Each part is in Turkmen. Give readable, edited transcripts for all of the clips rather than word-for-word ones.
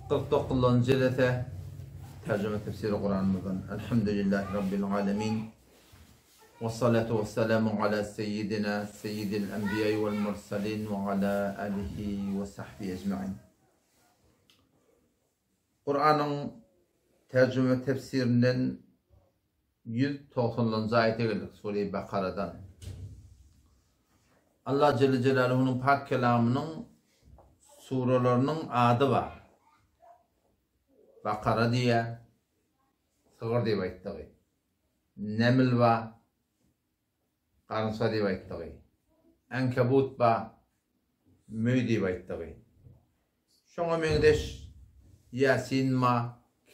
49-njy jelese terjime tefsiri Kuranymyzdan. Elhamdülillahi Rabbil alemin. Ve salatu ve selamu ala seyyidina seyyidil enbiya vel mursalin ve ala alihi ve sahbihi ecmain. Kuranyň terjime tefsirinden 190-njy aýata geldik, Sure-i Bakaradan. Allah Celle Celaluhunyň pak kelamynyň suralarynyň ady bar. Bakara diýýär, sygyr diýip aýtdygy. Neml bar, Garynça diýip aýtdygy. Ankebut ba, möý diýip aýtdygy. Şoňa meňzeş Ýasin ba,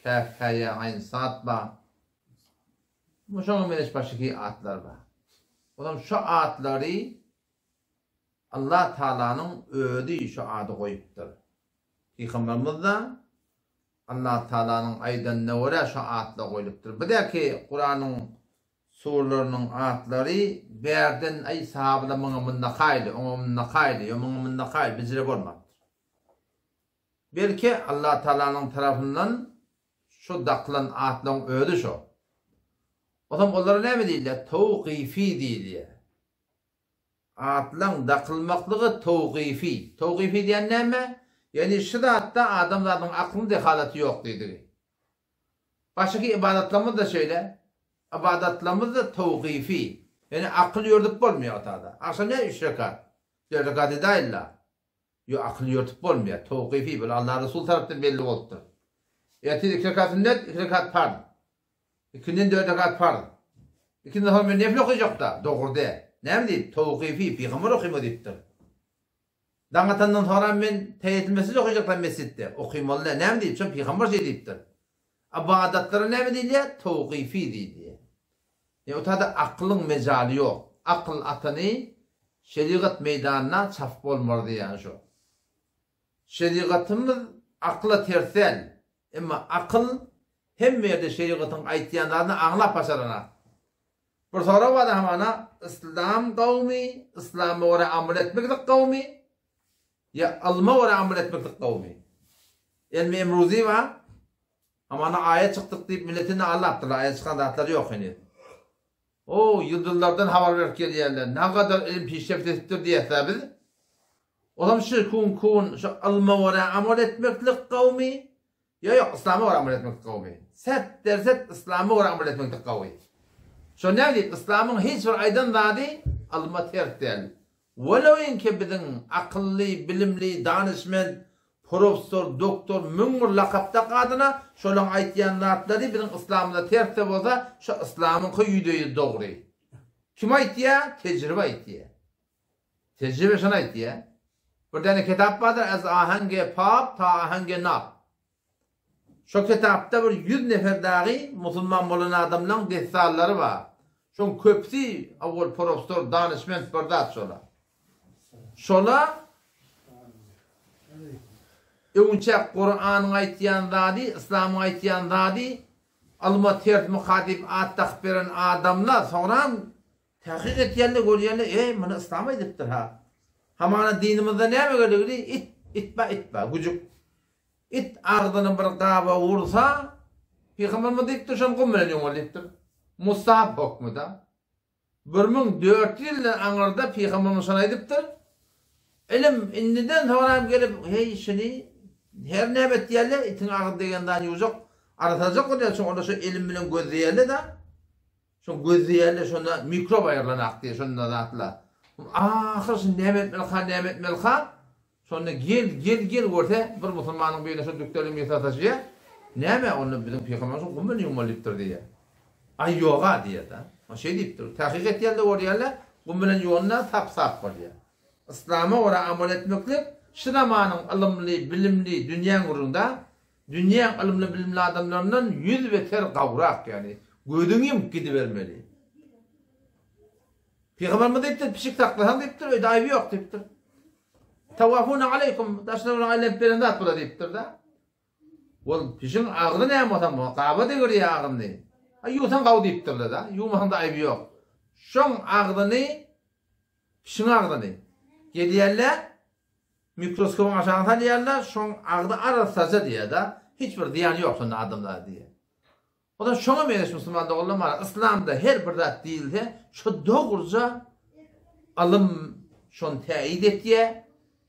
Käf, Hä, Ýa, Aýn, Sad ba. Şoňa meňzeş başga atlar bar. Olam şo atlary Allah Taalanyň özi şo ady goýupdyr. Pygamberimiz-de Allah Taalanyň aýdanyna görä şo atlar goýlupdyr. Bizäki Kuranyň Suralarynyň atlary bärden aý sahabylar muňa munda kaýly, oňa munda kaýly, ýa muňa munda kaýly bijire bolmapdyr. Belki Allah Taalanyň tarapyndan şo dakylan atlaryň özi şo. Onsoň olara näme diýilýär? Towkyfy diýilýär. Atlaň dakylmaklygy towkyfy. Towkyfy diýen näme? Ýagny şu zatda adamzadyň aklynyň dehalaty ýok diýdigi. Başyky ybadatlarymyz-da şeýle. Ybadatlarymyz-da towkyfy. Ýagny akyl ýördüp bolmaýar otada. Agşam näme üç rekat? Dört rekat edäýeli-la. Ýok, akyl ýördüp bolmaýar. Towkyfy, bu Allah Resuly tarapdan belli bolupdyr. Ertir iki rekat sünnet, iki rekat parz. Ikinden dört rekat parz. Ikinden soň men nefil okajak-da. Dogry däl. Näme diýip? Towkyfy, pygamber okyma diýipdir. Daň atandan soňra men Teýetil mesjid okajaklar mesjitde. Okymaly däl. Näme diýip? Şo pygamber şeý diýipdir. Ybadatlara näme diýilýär? Towkyfy diýilýär. Ýa o taýda aklyň mejaly ýok. Akyl atany şerigat meýdanyna çapyp bolmaz diýýäni şo. Şerigatymyz akyla ters däl. Emma akyl hemme ýerde şerigatyň aýtýan zadyny aňlap başaranak. Bir sorag bardy hamana, Yslam gawmy, yslama görä amal etmeklik gawmy, ýa ylma görä amal etmeklik gawmy? Elmi emruzi bar, hamana aýa çykdyk diýip milletini aldapdyrlar, aýa çykan zatlary ýok heniz. O, ýyldyzlardan habar berip gelýärler, nagadar ilim pişreft edipdir diýýäs-ä biz. Olam şu kun-kun, şu ylma görä amal etmeklik gawmy, Ýok ýok yslama görä amal etmeklik gowy. Set derset yslama görä amal etmeklik gowy. Şo näme diýip yslamyň hiç bir aýdan zady ylma ters däl. Welowinki biziň akylly, bilimli, danyşment, professor, doktor 1001 lakap dak adyna şolaň aýtýan zatlary biziň yslamyza ters-de bolsa şo yslamyňky ýüzde ýüz dogry. Kim aýtýa? Tejribe aýtýa. Tejribe şony aýtýar. Bir däne kitap bardyr, Az ahange pap ta ahange nap. Şo kitapda bir ýüz nefer dagy musulman bolan adamlaň dessanlary bar. Şoň köpüsi owal professor, danyşment bir zat şola. Şola öňünçä Kuranyň aýtýan zady, yslamyň aýtýan zady ylma ters myka diýip at dakyp beren adamlar soňram Takyk etýände görýände eý muny yslam aýdypdyr-ha. Hamana dinimizde näme geregidi it it ba it ba güjük. It agzyny bir gaba ursa pygamberimiz diýipdir şony gum bilen ýuwmaly diýipdir. Mustahap hokmy-da. 1400 ýyldan aňyrda pygamberimiz şony aýdypdyr. Ilim indiden soňram gelip heý şuny her näme etýärler itiň agzy degen zany ýuwjak arassalajak bolýar şoň olar şo elim bilen gözleýärler-de. Şo gözleýärler şonda mikrob aýrylanak diýýär şonda zatla. Ahyr şuny näme etmeli-ka näme etmeli-ka? Şonda gel gel gel görse bir musulmanyň birine şo dükderiň biri sataşýar. Näme onda biziň pygamberimiz şo gum bilen ýuwmaly diýipdir diýýär. Aý ýoga diýýär-de. O şeý diýipdir. Takyk etýärler görýärler gum bilen ýuwanda sap-sap bolýar. Yslama görä amal etmeklik şu zamanyň ylymly, bilimli dünýäň gürrüňde Dünýäň ylymly-bilimli adamlaryndan ýüz beter gowrak, ýagny gözüňi ýumup gidibermeli. Pygamberimiz diýipdir, pişik saklasaň diýipdir, öýde aýby ýok diýipdir. Tawafuna aleýkum, daşyna bir aýlanyp beren zat bolar diýipdir-de. Ol pişigiň agzy näme bolsa, gaba degirýär agzyny. A ýuwsaň gawy diýipdirler-de, ýuwmasaň-da aýby ýok. Şoň agzyny, pişigiň agzyny gelýärler. Mikroskopyň aşagyna salýarlar, şoň agzy arassaja diýýär-de, hiç bir zyýany ýok şonda adamzada diýýär. O zaman şoňa meňzeş musulman doganlar bar. Yslamda her bir zat diýilse, şo dogruja ylym şony täýit etýär.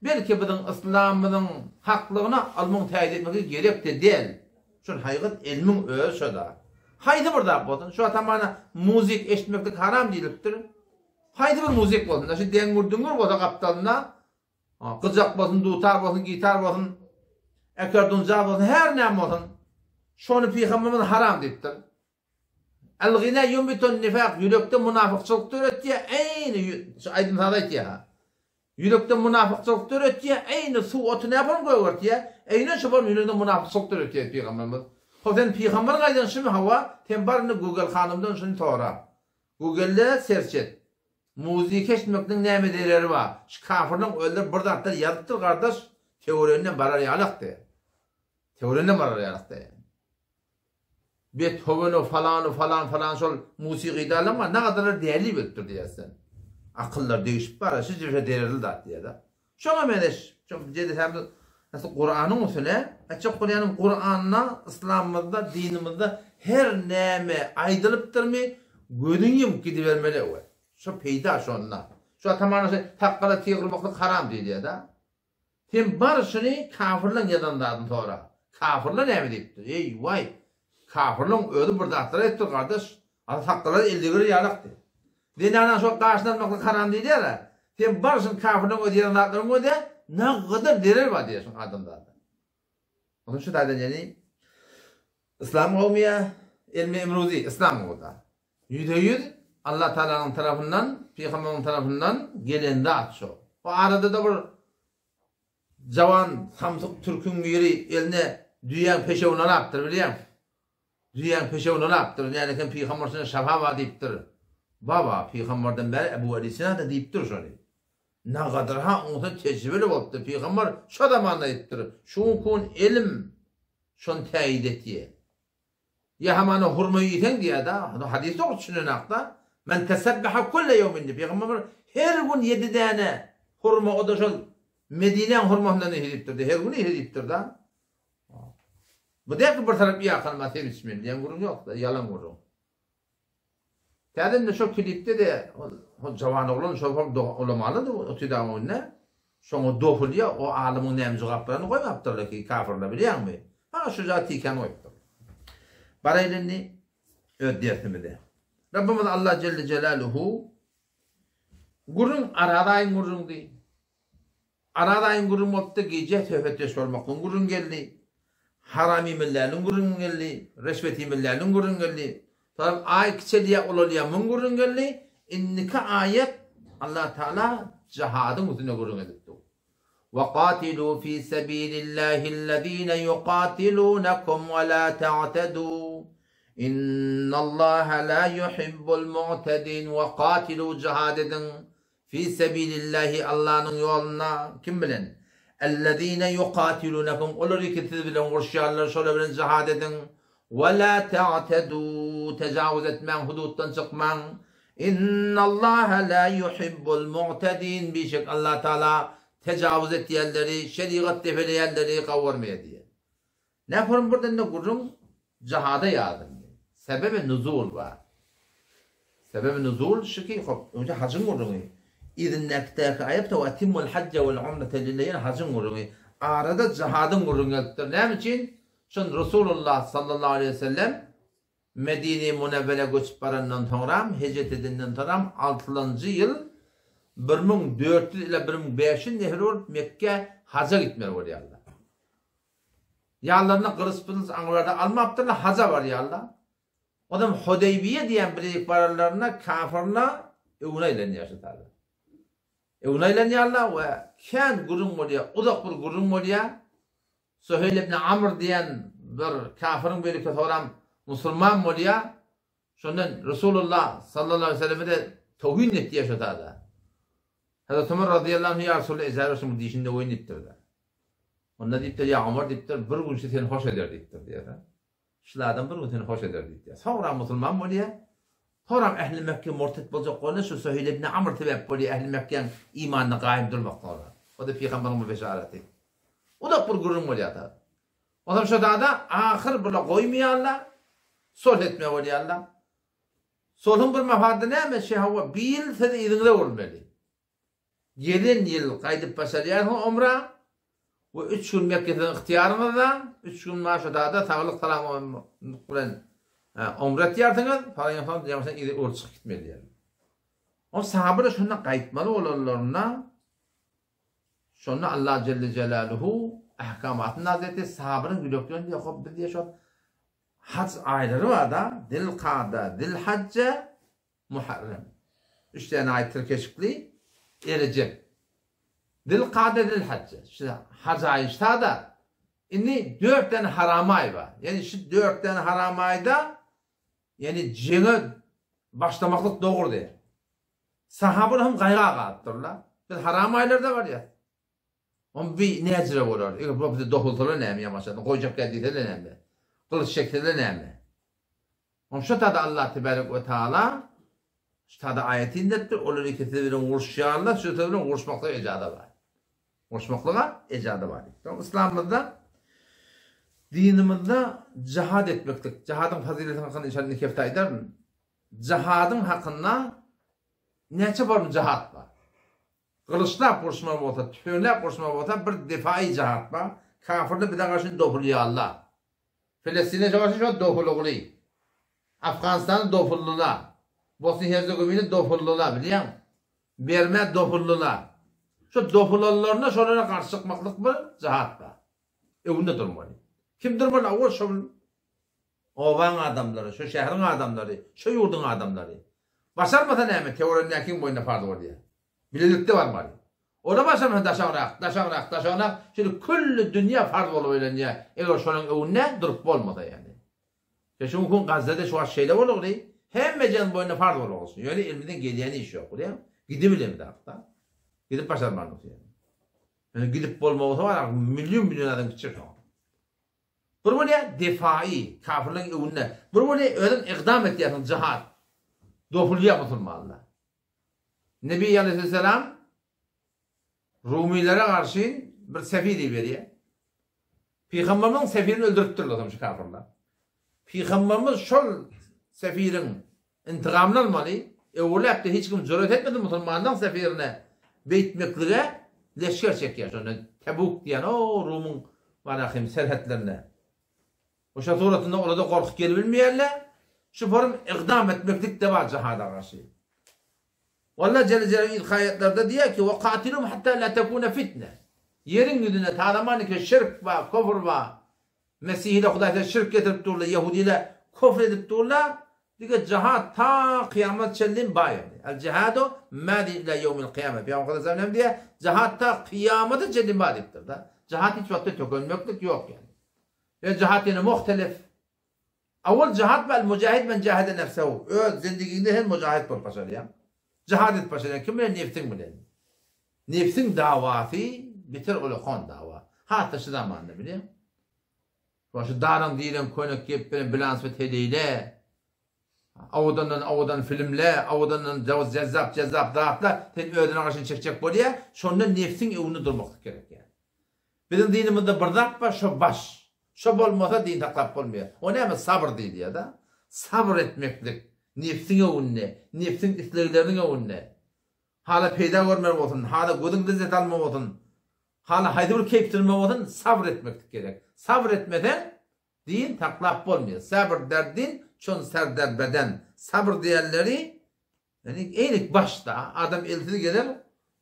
Belki biziň yslamymyzyň haklygyna ylmyň täýit etmegi gerek-de däl. Şol haýgyt elmiň özi şo-da. Haýsy bir zat bolsun, şu atamana muzik eşitmeklik haram diýlipdir. Haýsy bir muzik bolsun, şu deňňür-düňňür bolsa gapdalynda, Gyjak bolsun, dutar bolsun, gitar bolsun, eker-dunja bolsun, her näme bolsun, şony pygamberimiz haram diýipdir. El-gina ýunbitun nifak, ýürekde munafykçylyk döretýär, eýni şu aýdym-saz aýtýar-ha. Ýürekde munafykçylyk döretýär, eýni suw oty näme bolup gögertýär, eýnen şu bolup ýüregde munafykçylyk döretýär pygamberimiz. Hop sen pygamberiň aýdany şumy hawa, sen bar indi Google hanymdan şuny sora. Google-de serç et. Muzika eşitmekniň näme zereri bar? Şu kafirleň özleri bir zatlar ýazypdyr gardaş, töwereginden barar ýalakdy. Töwereginden barar ýalakdy. Bethoweno falany falan falan şol musikydalam bar, nagadarlar däli beripdir diýersen. Akyllar degişip bar, şu jübüse zererli zat diýer-de. Şoňa meňzeş, şo jedisemiz asly Kuranyň üstüne, aýtjak bolýanym Kuranda, yslamymyzda, dinimizde her näme aýdylypdyrmy, gözüňi ýumup gidibermeli we şo peýda şonda. Şu atamana şo sakgala tyg urmaklyk haram diýilýär-de. Sen bar şuny kafirleň ýazan zadyny sora. Kafirler näme diýipdir? Eý, waý! Kafirleň özi bir zatlar aýdypdyr gardaş. Asly sakgallar el degirer ýalakdy. Zenanaň şo gaşyny almaklyk haram diýilýär-ä. Sen bar şuny kafirleň özi ýazan zatlaryň göze nagadar zerer bar diýýär şuň adamzada. Onuň şu taýdan ýani Yslam gowmy ýa elmi emruzi yslam gowda. 100-e 100 Allah Taalanyň tarapyndan, pygamberiň tarapyndan gelen zat şo. Bu arada-da bir jawan samsyk türküň biri eline düýäň peşewini alapdyr bilýäň. Düýäň peşewini alapdyr. Näme eken pygamber şuna şafa bar diýipdir. Baba, pygamberden bäri Ebu Ali Sina-da diýipdir şony. Nagadyr-ha oňsa tejribeli bolupdyr. Pygamber şo zamanda aýdypdyr. Şu günki gün elim şony täýit etýär. Ýa hamana hurma iýseň diýýär-de, hadys dogry düşünenakda. Men tesebbeha kulle ýewmin diýip, pygamber her gün ýedi däne hurma, o-da şol Medinäň hurmasyndan iýse diýipdir-de, her gün iýse diýipdir-de. Bu däki bir tarap ýakalma sen içmeli diýen gürrüň ýok-da, ýalan gürrüň. Täze indi şo klipde-de ol jawan oglan şol hol ulamaly-da otydagyň öňünde. Şoňa dopulýar, o alymyň näme jogap berenini goýmapdyrlar ki, kafirler bilýäňmi? Ha şu ja tiken goýupdyr. Baraýly indi öz dersimize. Rabbimiz Allah Jelle Jelaluhu gürrüň Araz aýyň gürrüňdi. Araz aýyň gürrüň bolupdy, gije söhbetdeş bolmaklygyň gürrüň geldi. Haram iýmeliläniň gürrüň geldi, reşwet iýmeliläniň gürrüň geldi. Soňam aý kiçelýär, ulalýar muň gürrüň geldi. Indiki aýat Allah Taala jihadyň üstünde gürrüň edip dur. Waqatilu fi sabilillahillezine yuqatilunakum we la ta'tadu. Innallaha la yuhibbul mu'tadin. Waqatilu jihad ediň. Fi sebilillahi Allanyň ýolunda, kim bilen? Ellezine ýukatilunekum olar ki siz bilen uruşýarlar şolar bilen jihad ediň. We la ta'tedu tejawuz etmäň hudutdan çykmaň. Innallaha la yuhibbul mu'tedin bişek Allah Taala tejawuz etýänleri, şerigat depeleýänleri gawurmaýar diýýär. Nähorun birden-de gürrüň jihada ýazyldy. Sebebi nuzul bar. Sebebi nuzul şu ki, hop, öňje hajyň gürrüňi. Yzyndaky aýatda we atimmul hajja wal umrata lillah ýene hajyň gürrüňi. Arada jihadyň gürrüňi gelipdir. Näme üçin? Şon Resulullah sallallahu aleýhi we sellem Medine-i Munewwere göçüp barandan soňram, hijret edenden soňram altylanjy ýyl 1400 ila 1500 nefer bolup Mekgä haja gitmeli bolýarlar. Ýanlaryna gylyç-pylyç aňyrlarda almapdyrlar, haja barýarlar. Onam Hudeýbiýe diýen bir ýerik baranlarynda kafyrlar öwüne aýlanýar şu taýda. Öwüne aýlanýarlar we kän gürrüň bolýar, uzak bir gürrüň bolýar. Suheýl ibn Amr diýen bir kafyryň biriki soram musulman bolýar. Şondan Resulullah sallallahu aleýhi we selleme-de towhin etýär şu taýda. Hazreti Ömer razyýallahu anhu ýa Resulullah ejap etsin bu dişini döweýin diýipdir-de. Onda diýipdir, Ýa Omar diýipdir, bir gün şu seni hoş eder diýipdir diýýär. Şul adam bir gün seni hoş eder diýipdir. Soňra musulman bolýar. Soňram ähli Mekge murtet boljak bolanda şu Suheýl ibn Amr sebäp bolýar ähli Mekgäň imanyna gaýym durmaklygyna. O-da pygamberiň bir beşaraty. Uzak bir gürrüň bolýar-da. Onsoň şo zada ahyr bular goýmaýarlar, sulh etmeli bolýarlar. Sulhuň bir mafady näme, şe hawa bir ýyl siz yzyňyza öwrülmeli. Gelen ýyl gaýdyp başarýarsyňyz omra we üç gün Mekge siziň ygtyýaryňyzda, üç gün bar şo zada saglyk salamlyk bilen omra etýärsiňiz, soň ýaňy yza öwrülip çykyp gitmeli diýýär. Ol sahabalar şonda gaýtmaly bolanlarynda Şonda Allah Jelle Jelaluhu ahkamatyny nazil etdi, sahabynyň ýüreklerinde diýýär, hop biz diýýär şol haj aýlary bar-da, Zilkada, Zilhajje, Muharrem. Üç däne aý tirkeşikli, Erejep. Zilkada, Zilhajje. Şu haj aýy şda-da, indi dört däne haram aý bar. Ýagny şu dört däne haram aýda, ýagny jeňe başlamaklyk dogry diýýär. Sahabalar hem gaýga galypdyrlar. Biz haram aýlarda barýas. Onda bi näjire bolar? Eger bular bize dokulsalar näme ýamaşadan, goýjak gel diýseler näme? Gylyç çekseler näme? Onda şu tada Allah tebarek we taala şu tada aýat inderipdir. Olar ikisi bilen uruşýarlar, şu bilen uruşmaklyga ejaza bar. Uruşmaklyga ejaza bar diýip. Yslamymyzda dinimizde jihad etmeklik, jihadyň fazileti hakynda inşallah indiki hepde aýdaryn. Jahadyň hakynda näçe form jahat bar? Gylyçlap uruşma bolsa, tüfeňläp uruşma bolsa bir difai jahat bar. Kafirler bize garşy dopulýarlar. Filistine garşy şo dopulugly. Afganistany dopuldylar. Bosniýa Herzegowina dopuldylar, bilýäňmi? Bermä dopuldylar. Şo dopulanlaryna şolara garşy çykmaklyk bir jahat bar. Öňünde durmaly. Kim durmaly? Owal şol Obaň adamlary, şo şäheriň adamlary, şo ýurduň adamlary. Başarmasa näme, töweregindäkiň boýnuna parz bolýar. Bilelikde barmaly. Ola başarmasa daşagrak, daşagrak, daşagrak, şeýle külli dünýä parz bolup aýlanýar, eger şolaň öňünde durup bolmasa ýagny. Şe şu gün Gazzada şu wagt şeýle bolugdy, hemmejäniň boýnuna parz bolugysyn. Ýöne elimizden gelýän iş ýok, bilýäňmi? Gidibilemizok-da. Gidip başarmandyk ýöne. Ýöne gidip bolmasa bar, million-million adam gitjek şoňa. Bir bolýar defai, kafirleň öňünde, bir bolýar özüň ygdam etýärsiň jihad. Dopulýar musulmanlar. Nebi aleýhisselam Rumilere garşy bir sefir iberýär. Pygamberimiziň sefirini öldüripdirler soň şu kafirler. Pygamberimiz şol sefiriň intigamyny almaly, öwürläpdir hiç kim jüret etmedi musulmanlaryň sefirine beýtmeklige leşger çekýär şonda Tebuk diýen o Rumyň barahym serhetlerine. Oşa suratynda olarda gorky gelibilmeýärler. Şu forum ygdam etmeklik de bar jihada garşy. Walla Jelle Jelaluhu yzky aýatlarda diýýär ki, Wa katiluhum hatta la tekune fitne. Ýeriň ýüzünde ta zamaniki şirk bar, kufr bar. Mesihiler Hudaýa şirk getirip durlar, ýehudiler kufr edip durlar. Dige jihad ta kyýamat çenli bar ýagny. El jihadu madin ila ýewmil kyýame. Pygamber sallallahu aleyhi ve sellem diýýär, jihad ta kyýamata çenli bar diýipdir-de. Jihad hiç wagtda tökenmeklik ýok ýagny. Ýöne jihad ýene muhtelif. Awal jihad bel mujahid men jahede nefsehu. Öz zindigiňde sen mujahid bolup başarýaň. Jihad edip başarýaň. Kim bilen? Nefsiň bilen. Nefsiň dawasy beter ulakan dawa. Hat-da şu zamanda bilýäň. Şu daraň diýlen köne gep bilen bilansbet heleýle. Owadandan owadan filmle, owadandan jezzap jezzap zatlar seni özüne garşy çekjek bolýar. Şonda nefsiň öňünde durmaklyk gerek ýa. Biziň dinimizde bir zat bar, şo baş. Şo bolmasa din saklap bolmaýar. O näme sabyr diýilýär-de. Sabyr etmeklik nebsiň öňünde, nebsiň islegleriniň öňünde. Hala peýda görmeli bolsun, hala gözüň lezzet alma bolsun, hala haýsy bir keýp sürme bolsun, sabyr etmeklik gerek. Sabyr etmeseň, din saklap bolmaýar. Sabyr der din, çon ser der beden. Sabyr diýenleri Ýani eýnik başda adam elsiz gezer,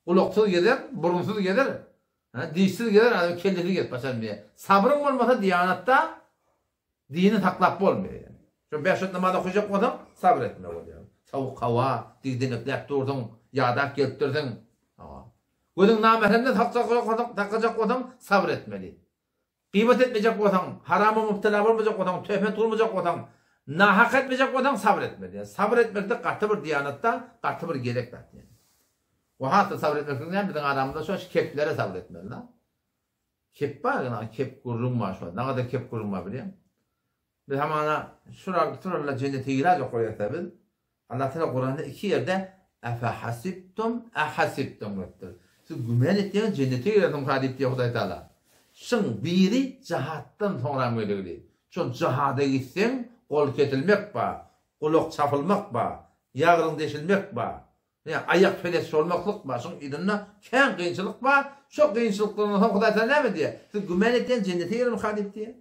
gulaksyz gezer, burunsyz gezer, dişsiz gezer, adam kellesiz gezip başarmaýar. Sabryň bolmasa diýanatda dini saklap bolmaýar ýani. Şo bäş wagt namaz okajak bolsaň sabyr etmeli bolýar. Sowuk howa, digdenekläp dursuň, ýadap gelipdirsiň. Hawa. Gözüň namähremden saklajak bolsaň sabyr etmeli. Gybat etmejek bolsaň, harama mübtela bolmajak bolsaň, töhmet urmajak bolsaň, nahak etmejek bolsaň sabyr etmeli. Ýani sabyr etmeklik gaty bir diýanatda gaty bir gerek zat ýani. We has-da sabyr etmeklik näme biziň aramyzda şo keplere sabyr etmeli da. Kep bar ýa kep gürrüň bar şo. Nagada kep gürrüň bar bilýäň. Biz hamana şular şularla jennete girajak bolýarsa biz Allah Taala Kuranda iki ýerde Efe hasibtum, ehasibtum diýipdir. Siz güman etýäňiz jennete girersiňiz-ha diýip diýýär Hudaý Taala. Şyň biri jahatdan soňram gelegli. Şol jahada gitseň gol kesilmek bar, gulak çapylmak bar, ýagryň deşilmek bar, ýa aýak peleç bolmaklyk bar. Şoň yzynda kän kynçylyk bar. Şo kynçylyklardan soň Hudaý Taala näme diýýär? Siz güman etýäňiz jennete girermikä diýip diýýär.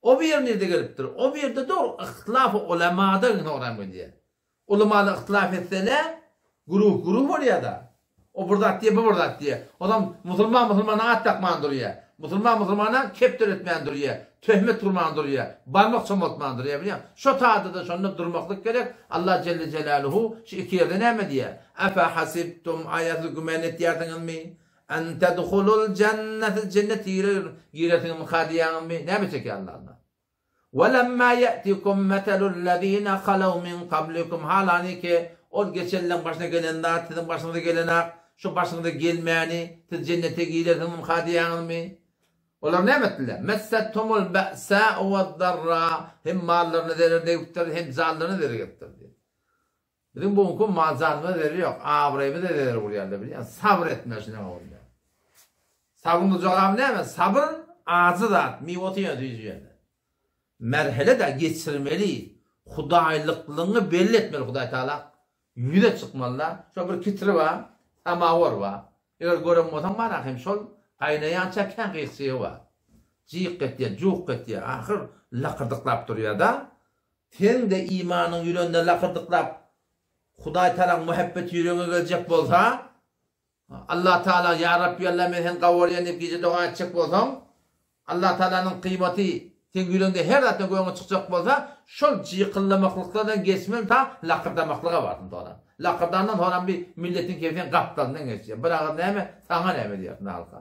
O bir nirde gelipdir? O bir ýerde dogry yhtilaf ulemada soňram gelýär. Ulamalar yhtilaf etsele güruh-güruh bolýar-da. O bir zat diýýär, bu bir zat diýýär. Onam musulman musulmana at dakman durýar. Musulman musulmana kep döretmän durýar. Töhmet gurman durýar. Barmak çomaltman durýar bilýäňmi? Şo tada-da şonda durmaklyk gerek. Allah jelle jelaluhu şu iki ýerde näme diýýär? Efe hasibtum aýa siz güman etýärsiňizmi? En tedhulul jenne siz jennete girersiňizmika diýýäňizmi? Näme çekýär Allah Allah? Welemma ýe'tikum meselul-lezine halew min kablikum Halaniki ol geçenleň başyna gelen zat siziň başyňyza gelenak, şu başyňyza gelmäni siz jennete girersiňizmika diýýäňizmi? Olar näme etdiler? Messethumul be'sâ'u we'd-darrâ Hem mallaryna zerer degipdir, hem janlaryna zerer gelipdir diýýär. Biziň bu günki mal-janymyza zereri ýok, abraýymyza zerer urýarlar bilýäňmi? Sabyr etmeli şunuň bolýar. Sabryň jogaby näme? Sabyr ajy zat, miwesi ýöne süýji ýöne. Merhele-de geçirmeli, hudaýlyklygyňy belli etmeli Hudaý Tagala ýüze çykmaly-da. Şo bir kitri bar, samawar bar. Eger gören bolsaň bar hem şol gaýnaýança kän gyýk-jygy bar. Jyk etýär, juk etýär, ahyr lakyrdyklap durýar-da. Seň-de imanyň ýüreginde lakyrdyklap Hudaý Tagalaň muhabbeti ýüregiňe geljek bolsa, Allah Tagala Ýa Rabbi Allah men seni gawarýan diýip gije doga etjek bolsaň, Allah Tagalanyň kyýmaty seň ýüregiňde her zatdan göňe çykjak bolsa, şol jykyldamaklyklardan geçmeli ta lakyrdamaklyga barsyn soňra. Lakyrdandan soňram bir milletiň kefi seň gapdalyndan geçýär. Bir agyz näme, saňa näme diýersiň halka.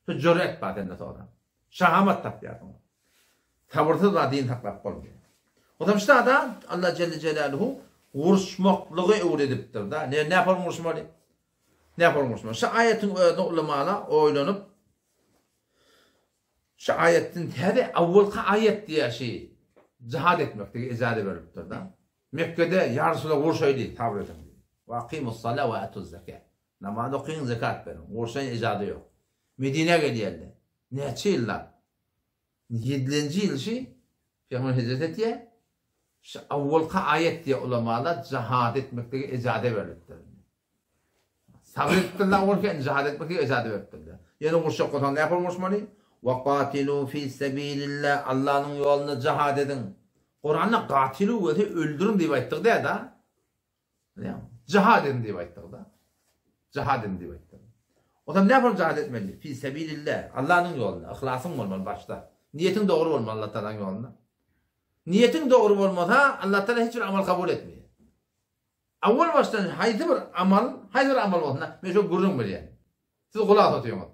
Şu jüret bar sende soňra. Şahamat tapýarsyň. Sabyrsyz zat din saklap bolmaýar. Onsoň şu zada Allah Jelle Jelaluhu uruşmaklygy öwredipdir-da. Ne nähili uruşmaly? Nähili uruşmaly? Şu aýatyň özüni ulamalar oýlanyp şu aýatdan täze awwalky aýat diýýär şu jihad etmeklige ijaza berlipdir-da. Mekgede ýa Resulallah urşaýly, sabyr ediň diýdi. Wa aqimus-sala wa atuz-zakat. Namaz okyň, zekat beriň. Urşaýyn ijaza ýok. Medinä gelýärler. Näçe ýyllap? Ýedilenji ýyl şi Pygamber hijret etýär. Şu awwalky aýat diýýär ulamalar jihad etmeklige ijaza berlipdir. Sabyr edipdirler awwalky indi jihad etmeklige ijaza beripdirler. Ýene uruşjak bolsaň nähili uruşmaly? Wa qatilu fi sabilillah Allanyň ýolunda jihad ediň. Kuranda gatilu gelse öldüriň diýip aýtdyk däl-da. Jihad ediň diýip aýtdyk-da. Jihad ediň diýip aýtdyk. O zaman näme bolup jihad etmeli? Fi sebilillah. Allanyň ýolunda. Yhlasyň bolmaly başda. Niýetiň dogry bolmaly Allah Taalanyň ýolunda. Niýetiň dogry bolmasa, Allah Taala hiç bir amal kabul etmeýär. Awwal başdan haýsy bir amal, haýsy bir amal bolsun, men şo gürrüň berýän. Siz gulak oturyňyz.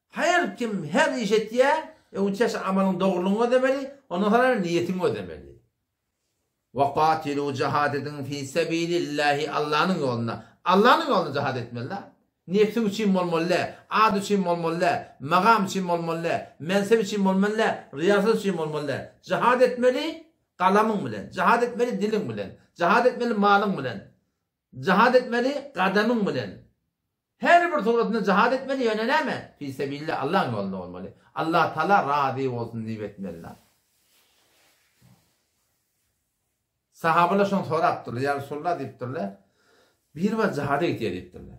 Her kim her iş etýär, öňçe şu amalyň dogrulygyny gözlemeli, ondan soňra niýetiňi gözlemeli. Wekatilu jihad ediň fi sebilillahi Allanyň ýolunda. Allanyň ýolunda jihad etmeli-dä. Nebsiň üçin bolmaly däl, at üçin bolmaly däl, magam üçin bolmaly däl, mensep üçin bolmaly däl, riýasat üçin bolmaly däl. Jihad etmeli galamyň bilen, jihad etmeli diliň bilen, jihad etmeli malyň bilen, jihad etmeli gadamyň bilen. Her bir suratynda jihad etmeli, ýöne näme? Fi sebilillah, Allaň ýolunda bolmaly. Allah Taala razy bolsun diýip etmeli. Sahabalar şony sorapdyrlar, Ýa Resulallah diýipdirler, biri bar jihada gitýär diýipdirler.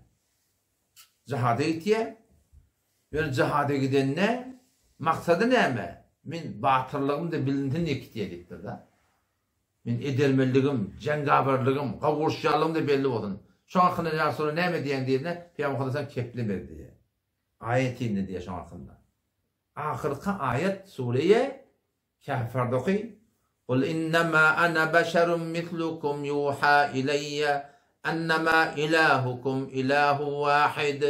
Jihada gitýär. Ýöne jihada gidende maksady näme? Men batyrlygym-da bilinsin diýip gitýär diýipdir-de. Men edermenligim, jengawerligim, gowurşýanlygym-da belli bolsun. Şoň hakynda ýa Resulallah näme diýýäň diýende, Pygamber Hudaýdan keplemedi diýýär. Aýat indi diýýär şoň hakynda. Ahyrky aýat sureýe Kehferde oky, Kul innema ana beşerun mislukum ýuha ileýýe ennema ilahukum ilahu wahid.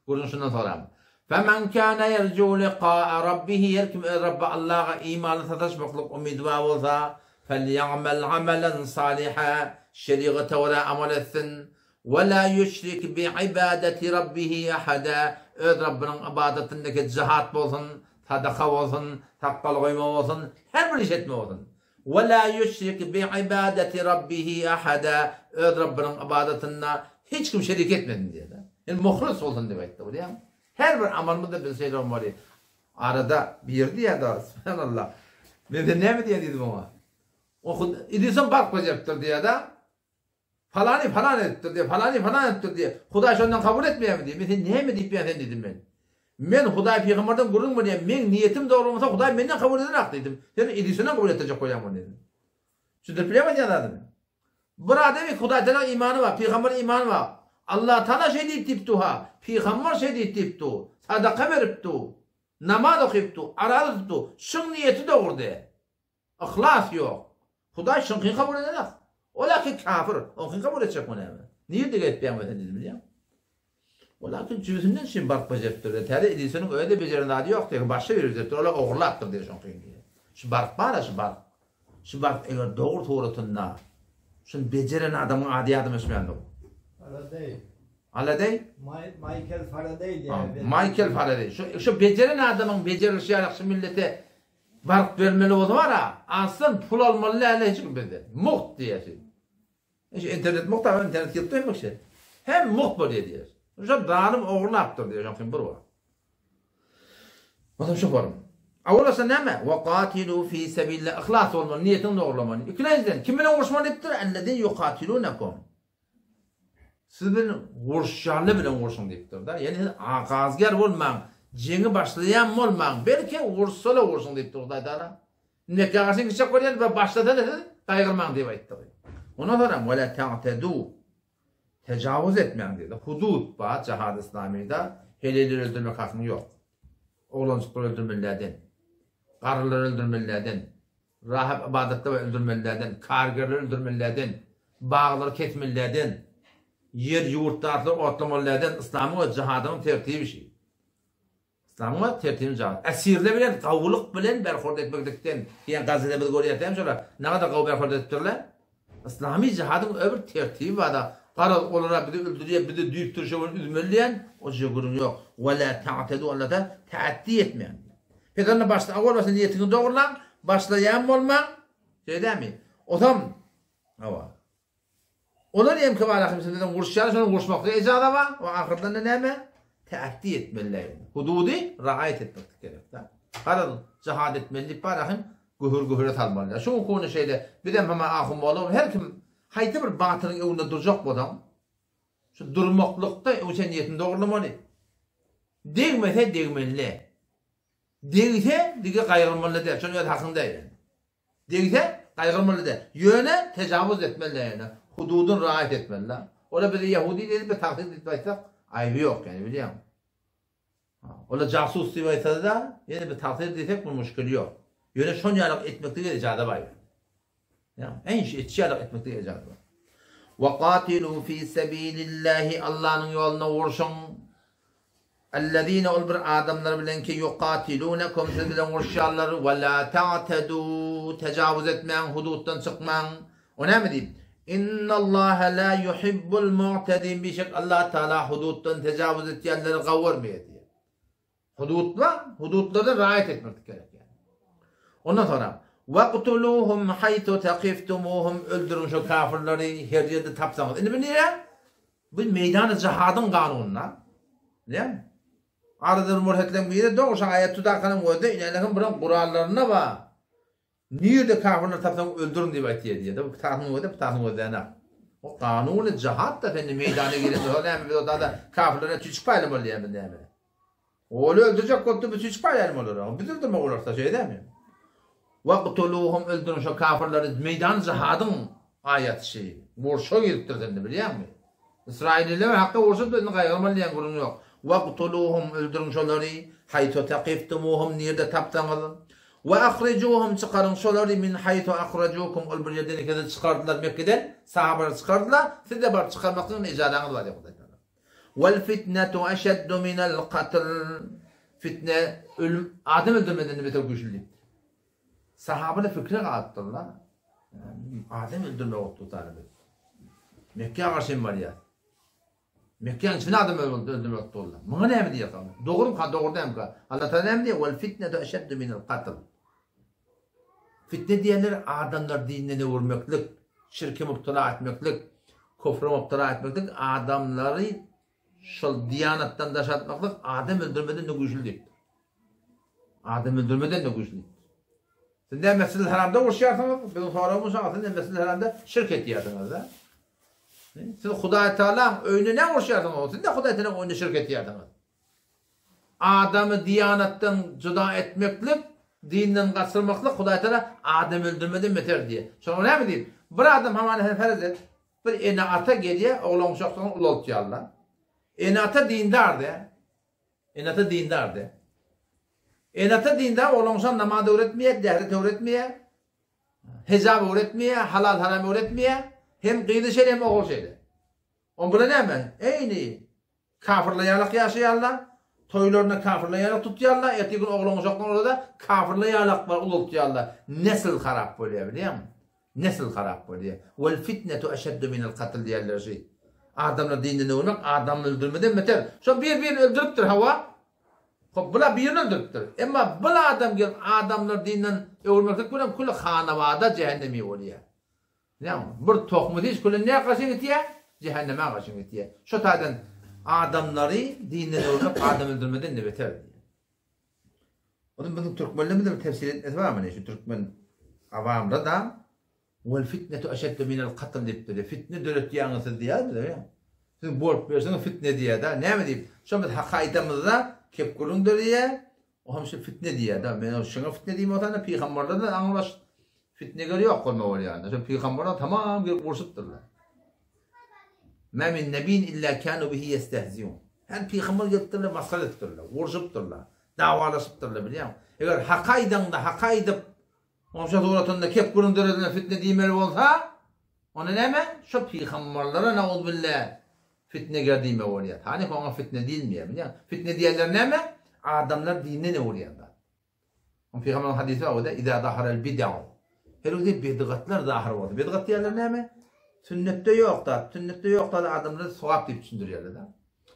Gürrüň şundan soram. Femen kâne yercu liqâe rabbihi her kim öz Rabby Allaha imanly sataşmaklyk umydy bar bolsa, felýa'mel amelen saliha şerigata görä amal etsin. Ve lâ ýüşrik bi ibadeti Rabbihi ahada öz Rabbynyň ybadatyndaky jihat bolsun, sadaka bolsun, sakgal goýma bolsun, her bir iş etme bolsun. Ve lâ ýüşrik bi ibadeti Rabbihi ahada öz Rabbynyň ybadatynda hiç kim şerik etmesin diýýär. Ýani muhlis bolsun diýip aýtdy, bilýäňmi? Her bir amalymyzda biz şeýle bolmaly. Arada biri diýýär-de, subhanallah. Men sen näme diýýän diýdim oňa. O Edison bark bejeripdir diýýär-de. Palany falan edipdir diýýär, palany falan edipdir diýýär. Hudaý şondan kabul etmeýärmi diýýär. Men sen näme diýip ýörsen diýdim men. Men Hudaý pygamberden gürrüň berýän, meň niýetim dogry bolmasa Hudaý menden kabul edenak diýdim. Sen Edisondan kabul etdirjek bolýaň muny diýdim. Düşündirip bilýärmi aýdýan zadymy? Bir adamy Hudaý Tagala imany bar, pygambere imany bar. Allah Tagala şeý diýip diýipdi ha, pygamber şeý diýip diýipdi, sadaka beripdi, namaz okypdy, araza tutdy. Şuň niýeti dogry däl. Yhlas ýok. Hudaý şuňkyny kabul edenak. Ol-a ki kafir, oňkyny kabul etjek bu näme? Nirde gezip ýaňy sen diýdim bilýäňmi? Ol-a ki jübüsinden şin baryp bejeripdir. Täze Edisonyň özi-de bejeren zady ýok diýip, başga biri bejeripdir. Ol-a ogurlapdyr diýip şoňkyny diýip. Şu baryp bar-a şu baryp. Şu baryp eger dogry suratynda şuny bejeren adamyň ady ýadyma düşmändir. Faradeý. Aladeý? Maýkel Faradeý diýýär. Maýkel Faradeý. Şu şu bejeren adamyň bejerilişi ýaly şu millete Baryp bermeli bolsa bar-a, aslan pul almaly däl hiç kim bizden. Mugt diýýär. Şu internet mugt aga internet gelip durmy kişi. Hem mugt bolýar diýýär. Şo zalym ogurlapdyr diýýär, şoň kim bir wagt. Onsoň şu forum. Awalasa näme? Wa qatilu fi sabilillah yhlas bolmaly, niýetiňi dogrulamaly. Ikilenjiden kim bilen uruşmaly diýipdir? Ellezine yuqatilunakum. Siz bilen uruşýanlar bilen urşuň diýipdir-de. Ýagny siz gazgär bolmaň, jeňi başlaýan bolmaň, belki uruşsalar urşuň diýipdir Hudaý Tagala. Mekgä garşy gitjek bolýan we başlasa-da siz gaýgyrmaň diýip aýtdy. Ondan soňra we la ta'tedu tejawuz etmäň diýdi. Hudud bar jihad islamyda, heleýleri öldürmek hakyň ýok. Oglanjyklary öldürmeli däl. Garrylary öldürmeli däl. Rahyp ybadatda we öldürmelilerden, kargerleri öldürmelilerden, baglary kesmelilerden, ýer ýurtdakylar otlamalylardan yslamyň we jihadyň tertibi şi. Yslamyň we tertibi jihad. Esirler bilen gawulyk bilen berhurd etmeklikden diýen gazede biz görýäs hem şolar nagada gawy berhurd edipdirler. Yslamy jihadyň öbür tertibi barda garaz olara bizi öldürýär bizi düýp türşegini üzmeli diýen o jige gürrüň ýok. Ve la ta'tedu Allada ta'addi etmäň. Pes onda başda owal başda niýetiňi dogurlaň, başlaýan bolmaň. Şeýle dälmi? Osam hawa. Olar hem ki bar ahim sizden uruşýar, şony uruşmakda ejaza bar. We ahyrdan da näme? Ta'addi etmeli. Hududy raýat etmek gerek da. Garaz jihad etmeli diýip bar ahim Göhür göhüre salmaly. Şu hukuny şeýle bizem hema ahun bolup her kim haýsy bir batylyň öňünde durjak bolsaň şu durmaklykda öň sen niýetini dogrulamaly. Degmese degmeli. Degse dige gaýgyrmaly däl. Şony öz hakyň däl ýöne. Degse gaýgyrmaly däl. Ýöne tejawuz etmeli däl ýöne. Hududyny raýat etmeli. Ola bizi ýahudi diýip bir tagsyr diýip aýtsak aýby ýok ýani bilýäňmi. Ola jasus diýip aýtsada-da, ýene bir tagsyr diýsek, bu muşkil ýok. Ýöne şon ýalyk etmeklige ijaza bar ýöne. Ýa, eň şu etçi ýalyk etmeklige ijaza bar. Wa qatilu fi sabilillahi Allanyň ýolunda urşuň. Allazina ol bir adamlar bilen ki yuqatilunakum siz bilen uruşýarlar we la ta'tadu tejawuz etmäň, hudutdan çykmaň. O näme diýip? Innallaha la yuhibbul mu'tadin bişek Allah Taala hudutdan tejawuz etýänleri gawy görmeýär diýýär. Hudutla, hudutlarda raýat etmek gerek ýani. Ondan soňra waqtuluhum haythu taqiftumuhum öldüriň şo kafirleri her ýerde tapsaňyz. Indi bu nire? Bu meýdany jihadyň kanunyna. Näme? Aradan murhetleň biri dogry şo aýat tudakanyň özde inälehiň bilen gurallarynda bar. Nirde kafirleri tapsaň öldüriň diýip aýtýar diýýär-de. Bu pitasyň özi, pitasyň özi däl-ä. O kanuny jahat-da sen indi meýdana girende soň näme biz otada kafirlere çüçük paýlamaly diýýärmiz näme? Ol öldürjek bolupdy biz çüçük paýlaýaly olara. Biz öldürmek bolarsa şeýle dälmi? Waqtuluhum öldüriň şo kafirleri meýdany jahadyň aýaty şi. Urşa giripdir sende bilýäňmi? Ysraýylylar hakda urşup indi gaýgyrmaly diýen gürrüň ýok. Waqtuluhum öldüriň şolary, haýsu taqiftumuhum nirde tapsaňyz. We ahrijuhum çykaryň şolary min haýsu ahrajukum ol bir ýerden sizi çykardylar Mekgeden, sahabalary çykardylar, siz-de baryp çykarmaklygyň ejazaňyz bar diýýär Hudaý Tagala. Wal fitnetu eşeddu minel katl Fitne ölüm adam öldürmeden-de beter güýçli diýipdir. Sahabalar pikire galypdyrlar. Adam öldürmek otdurtany biz. Mekgä garşy hem barýar. Mekgäniň içinde adam öldürmek otdurlar. Muňa näme diýersiň? Dogrumyka, dogry dälmika? Allah Taala näme diýýär? Wal fitnetu eşeddu minel katl. Fitne diýenler adamlar dinden öwürmeklik, şirke mübtela etmeklik, kufra mübtela etmeklik adamlary. Şol diýanatdan daşartmaklyk adam öldürmeden-de güýçli diýipdir. Adam öldürmeden-de güýçli diýipdir. Siz näme Mesjidil Haramda uruşýarsyňyz? Biziň soragymyz şo, siz näme Mesjidil Haramda şirk etýärsiňiz-dä? Siz Hudaý Tagalaň öýünde näme uruşýarsyňyz? Siz näme Hudaý Tagalaň öýünde şirk etýärsiňiz? Adamy diýanatdan jyda etmeklik, dinden gaçyrmaklyk Hudaý Tagala adam öldürmeden beter diýýär. Şoňa näme diýip? Bir adam hamana sen ferz et, bir ene-ata gelýär, oglan-uşaksyny ulaltýarlar. Ene-ata dindar-da. Ene-ata dindar-da. Ene-ata dindar, oglan-uşak namaz öwretmeýär, dähret öwretmeýär, hijap öwretmeýär, halal-haram öwretmeýär. Hem gyzy şeýle, hem ogly şeýle. Onda bular näme? Eýni Kafyrlar ýalak ýaşaýarlar, toýlaryny kafyrlar ýalak tutýarlar, ertir gün oglan-uşaklar bolsa-da kafyrlar ýalak bir ulaltýarlar. Nesil harap bolýar bilýäňmi? Nesil harap bolýar. Wal fitnetu eşeddu minel katl diýerler şi. Adamlar dinden öwürmek adam öldürmeden beter. Şo bir-birini öldüripdir hawa. Hop bular birini öldüripdir. Emma bul adam gelip adamlar dinden öwürmeklik bilen küli hanabada jähennemi bolýar. Näme? Bir tohmy hiç küle näme garşy gitýär? Jähenneme garşy gitýär. Şo taýdan adamlary dinden öwürmek adam öldürmeden de beter diýýär. Onuň biziň türkmenlerimizde bir tefsir etmesi bar meni şu türkmen awamda da Wal fitnetu eşeddu minel katl diýipdir. Fitne döretýäňiz siz diýýär bize. Siz bolup berseňiz fitne diýýär-de. Näme diýip? Şo biz hak aýdamyzda kep gürrüň döreýär. O hem şu fitne diýýär-de. Men şuňa fitne diýmok bolsam, pygamberlerden aňrybaş fitneger ýok bolma bolýar. Şo pygamberler tamam gelip urşupdyrlar. Ma min nebin illa kanu bihi yestehziun. Her pygamber gelipdirler, masgara edipdirler, urşupdyrlar, dawalaşypdyrlar bilýäňmi? Eger hak aýdaňda, hak aýdyp, onşa suratynda kep gürrüň döredilen fitne diýmeli bolsa, Onda näme? Şo pygambarlara nauzubilla fitneger diýmek bolýar. Hany oňa fitne diýilmeýär, bilýäňmi? Fitne diýenler näme? Adamlar dinden öwürýän zat. Oň pygambaryň hadysy bar, o-da Iza zaharal bid'u. Her bir bidgatlar zahyr bolsa. Bidgat diýenler näme? Sünnetde ýok zat, sünnetde ýok zady adamlar sogap diýip düşündirýärler-de.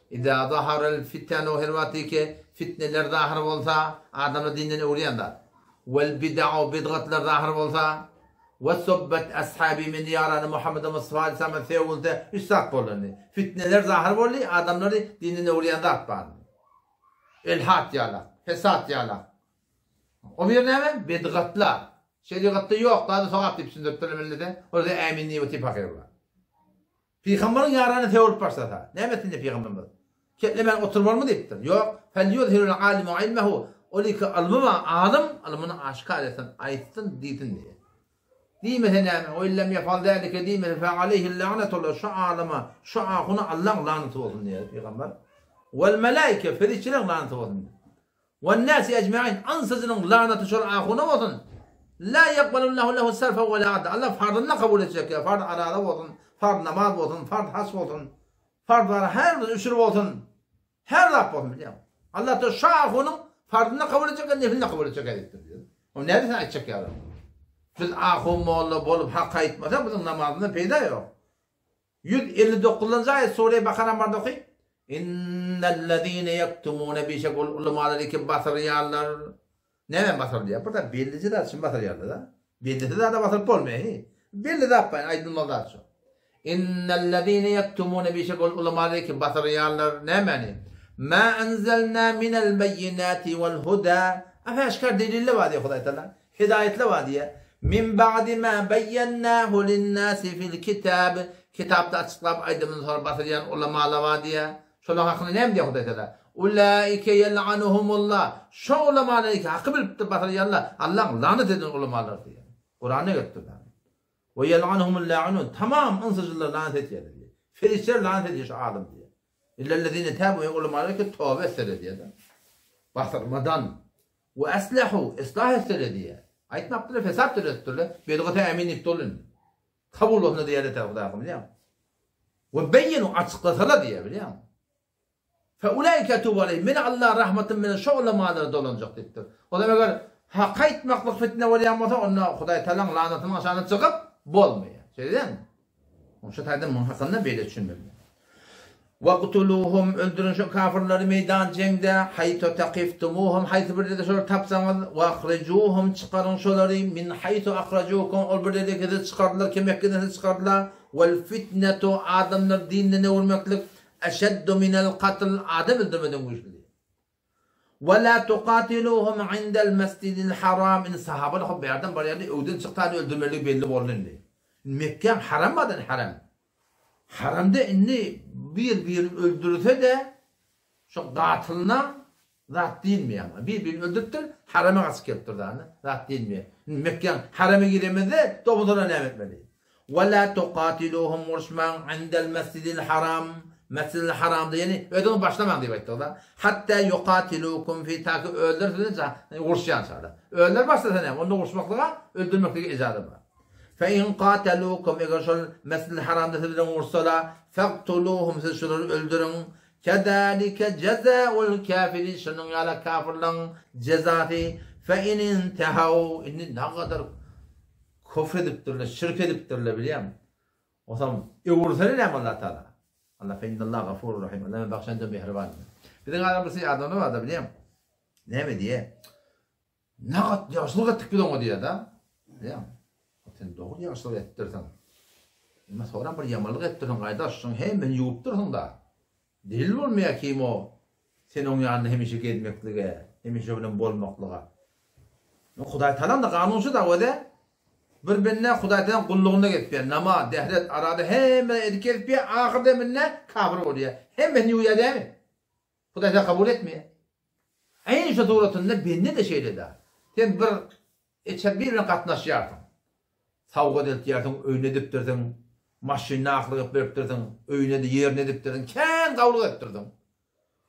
Iza zaharal fitanu her wagty ki fitneler zahyr bolsa, adamlar dinden öwürýän zat. Wel bid'u bidgatlar zahyr bolsa, we subbet ashabi meni ýarany Muhammede Mustafa aleyhissalama sögülse, üç zat boldy indi. Fitneler zahyr boldy, adamlary dinden öwürýän zat bar indi. Elhat ýalak, fesat ýalak. O bir näme? Bidgatlar. Şerigatda ýok zady sogap diýip düşündiripdirler millete. Olar-da ämin diýip otyr pahyrlar. Pygambaryň ýarany sögülip başlasa, näme etsin diýip pygamberimiz? Ketlemän oturmalymy diýipdir. Ýok, Felýuzhirul alimu ilmehu, ol iki ylmy bar, alym ylmyny aşgär etsin, aýtsyn, diýsin diýýär. Diýmese näme? We illem ýefal zälike diýmese, fe aleýhil la'netullah, şu alyma, şu ahuna Allaň lanaty bolsun diýýär pygamber. Wel melaike, perişdeleriň lanaty bolsun diýýär. Wennäsi ejmain, ynsyjynyň lanaty şol ahuna bolsun. La ýekbalullahu lehu sarfa we la adla. Allah farzyny-da kabul etjek ýa farz araza bolsun, farz namaz bolsun, farz haç bolsun, farz bar her bir üşür bolsun, her zat bolsun bilýäňmi? Allah da şu ahunyň farzyny-da kabul etjek ýa nefilini-de kabul etjek diýipdir diýýär. Ony nädip sen aýtjak ýaly? Biz ahun molla bolup hak aýtmasak biziň namazymyzdan peýda ýok. 159-njy aýat Sure Bakara barda oky. Innellezine ýektumune bişek ol ulamalar iki basyrýarlar. Näme basyrylýar? Bir zat bellije zat üçin basyrýarlar da. Bellisiz zada basyryp bolmaýar. He. Belli zat bar, aýdylmaly zat şu. Innellezine ýektumune bişek ol ulamalar iki basyrýarlar. Nämäni? Ma enzelna minel beýinati wal huda. Aşkar deliller bar diýýär Hudaý Taala. Hidaýetler bar diýýär. Min ba'di ma beýennahu linnasi fil kitab. Kitapda açyklap aýdymyny soňra basylýan ulamalar bar diýýär. Şolaryň hakynda näme diýýär Hudaý Taala? Ulaike ýel'anuhumullah. Şo ulamalar iki haky bilipdir basylýanlar. Allaň lanat eden ulamalar diýýär. Kuranda gelipdir. We ýel'anuhumul la'inun. Tamam ynsyjylar lanat etýärler diýýär. Perişdeler lanat edýär şu adam diýýär. Illellezine tabu ulamalar ki toba etseler diýýär. Basyrmadan We aslahu, yslah etseler diýýär. Aýtmapdyrlar, fesat döredipdirler. Bedgata ämin diýip dol indi. Kabul bolsun diýýär ete Hudaý bilýäňmi? We beýenu açyklasalar diýýär bilýäňmi? Fe ulaike etubu aleýhim. Men Allah rahmatym bilen şo ulamalara dolanjak diýipdir. O zaman eger hak aýtmaklyk fitne bolýan bolsa, onda Hudaý Tagalaň lanatynyň aşagyna çykyp bolmaýar. Şeýle dälmi? Şu taýdan munuň hakynda beýle düşünmeli. Waqtuluhum öldüriň şu kafirleri meýdan jeňde, haýtu taqiftumuhum haýsy bir ýerde şolary tapsaňyz, wahrijuhum çykaryň şolary, min haýtu ahrajukum ol bir ýerde sizi çykardylar ki Mekgeden sizi çykardylar, wal fitnetu adamlary dinden öwürmeklik, Eşeddu minel katl adam öldürmeden güýçli diýýär. Ve la tuqatiluhum indel mescidil haram indi sahabalar hop bärden barýardy öwden çykdy öldürmeligi belli boldy indi. Mekgäň haram bardy haram. Haramda indi bir birini öldürse-de şo gatylyna zat diýilmeýär. Bir birini öldüripdir, harama gaçyp gelipdir dany, zat diýilmeýär. Indi Mekgäň harama giremizde doguzlara näme etmeli? Ve la tuqatiluhum uruşmaň indel mescidil haram Mescidil haramda ýani özüňiz başlamaň diýip aýtdyk-da. Hatta yuqatilukum fi ta ki özleri sizi uruşýançalar. Özleri başlasa näme? Onda uruşmaklyga, öldürmeklige ijaza bar. Fe in qatalukum eger şol Mescidil Haramda siz bilen ursalar, faqtuluhum siz şolary öldüriň. Kezalike jezaul kafirin şunuň ýaly kafirlaryň jezasy. Fe in intahaw indi nagadar kufr edipdirler, şirk edipdirler bilýäňmi? Osam öwürseler näme Allah Taala? Allah fe innallaha gafurur rahim. Allah bagşandy mähriban. Biziň adam birisi adamlar barda bilýäňmi? Näme diýe? Nagat ýagşylyk etdik biz oňa diýýär-de. Bilýäňmi? Sen dogry ýagşylyk etdirsiň. Emma soňram bir ýamanlyk etdirsiň gaýdaş, şoň hemmesini ýuwupdyrsyň-da. Delil bolmaýar kim o sen oň ýanynda hemişe gezmeklige, hemişe bilen bolmaklyga. Hudaý Tagalaň-da kanuny şu-da özi. Bir bende Hudaý Tagalaň gullugynda gezipýär. Namaz, dehret, arada hemme edip gezipýär, ahyr deminde kafir bolýar. Hemmesini ýuwýar dämi? Hudaý Tagala kabul etmeýär. Eýni şu suratynda bende-de şeýle-dä. Sen bir içer bir bilen gatnaşýarsyň. Sawgat eltýärsiň, öýüne edipdirsiň, maşynyna aklyk edip beripdirsiň, öýüne-de ýerine edipdirsiň, kän gawulyk edipdirsiň.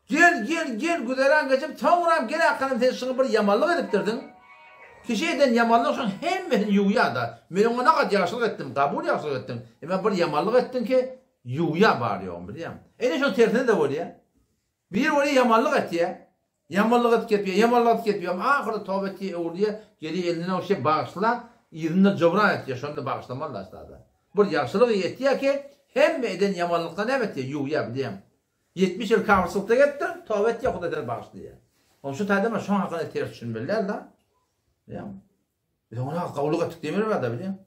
Gel, gel, gel, güzeran geçip, soňram gel akanym sen şuňa bir ýamanlyk edipdirsiň. Kişi eden ýamanlyk şoň hemmesini ýuwýar-da. Men oňa nagat ýagşylyk etdim, kabul ýagşylyk etdiň. Emma bir ýamanlyk etdiň ki, ýuwýar bary-ýogyny bilýäňmi? Ene şoň tersine-de bolýar. Biri bolýar ýamanlyk etýär. Ýamanlyk edip gepýär, ýamanlyk edip gepýär. Ahyry toba etýär, öwrülýär, gelýär elinden ogşaýar, bagyşla, yzynda jobran etýär, şonda bagyşlamaly asla-da. Bir ýagşylyk etýär ki, hemme eden ýamanlyklaryny näme etýär, ýuwýar, bilýäňmi? 70 ýyl kafyrçylykda gezipdir, toba etýär, Hudaý seni bagyşlaýar. Onuň şu taýda men şoň hakynda ters düşünmeli däl-de. Bilýäňmi? Biz oňa gowulyk etdik diýmeli bar-da, bilýäňmi?